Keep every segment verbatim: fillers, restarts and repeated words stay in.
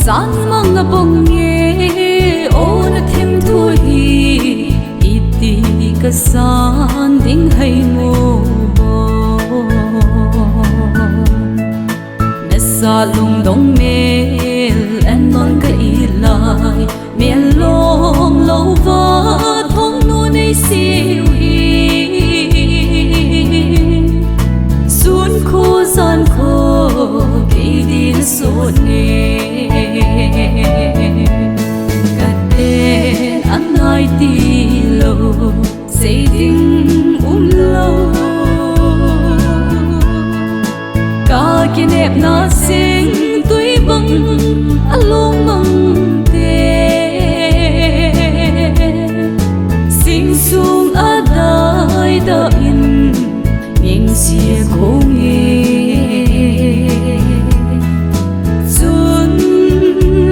San mang a bang nge, o na thim thu hi, iti ka san ding hai mo bo. Na sa lungdong mel en non ka i lai, mel long lo va thong nu nei siu hi. Sun kho zan kho kei din sot nge. Ka ten a nai ti lo, sei ding um lo. Ka kinepna sing tui bang a lungmang te, sing sung a dai da in, ngingsia kho nge. Chun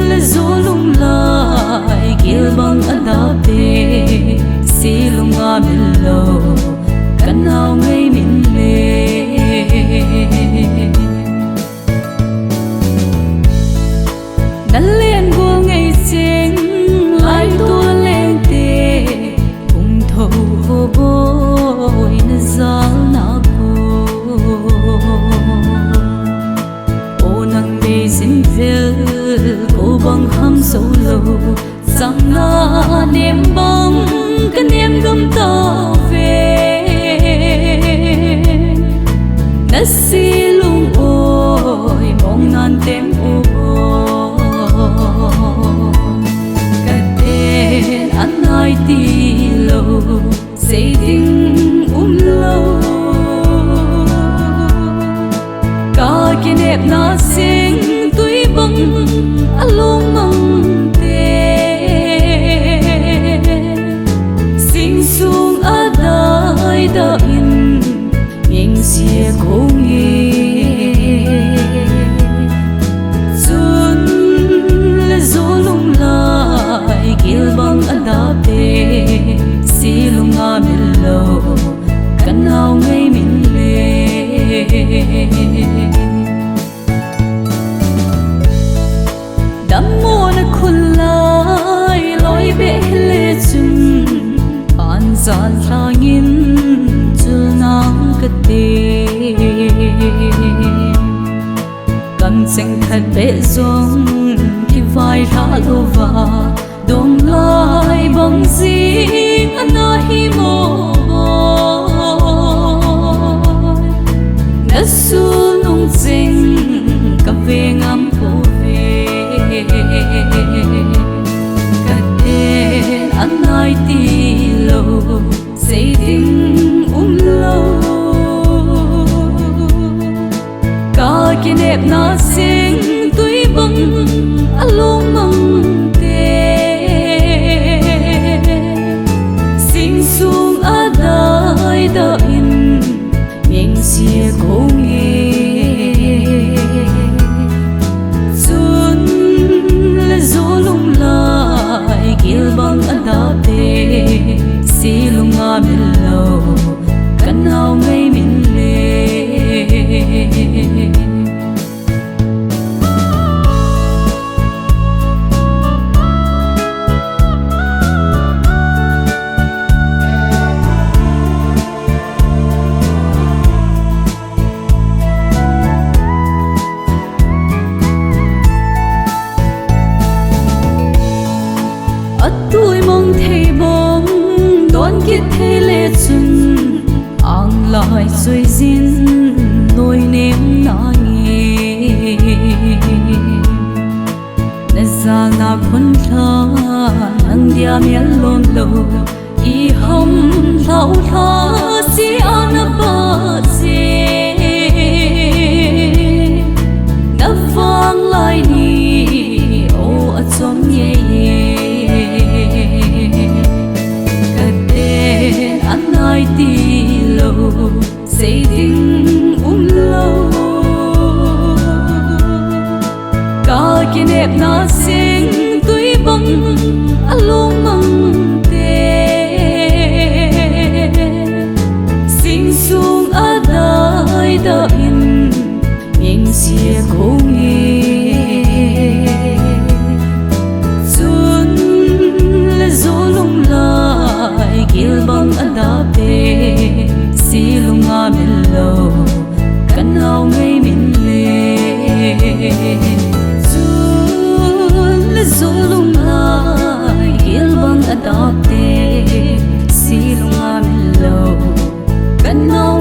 le zo lung lai gil bang a dap te, si lung a mil lo, ka nau ngei min le. Na len gol ngei sing lai tua leng te, hung tho ho boi na zal na ko. O nang mei sin vel, ko bang ham so lo, sang na nem bang ka nem gam ta ve. Na si lung oi mong nan tem o. Ka ten a nai ti lo, sei ding um lo. Ka kinepna sing tui bang a lungmang te, sing sung a dai da in, ngingsia kho nge. Chun le zo lung lai gil bang a dap te, si lung a mil lo, ka nau ngei min le. Dammo na khun lai loi be le chun, an zan thangin chul nang ka te. Kan seng khat be zong kivai hla lo va, dong lai bang zing a na hi mo. Na sul nung zing ka ve ngam ko ve. Ka ten a nai ti lo, sei ding um lo. Ka kinepna sing tui bang a lungmang te, sing sung a dai da in, ngingsia kho nge. Chun le zo lung lai gil bang a dap te, si lung a mil lo, ka nau ngei min le. A tui mong thei bom don kit thei le chun, ang lai sui zin noi nem na nge. Na zalna khun thla nang dia mial lom lo, i ham thlau thla si a na pa si. Na vang lai ni o a chom ye ye. Ka ten a nai ti lo, sei ding um lo. Ka kinepna sing tui bang a lungmang te, sing sung a dai da in, ngingsia kho nge. Jolung lai gil bang adak te, si lung a min lou. Kanao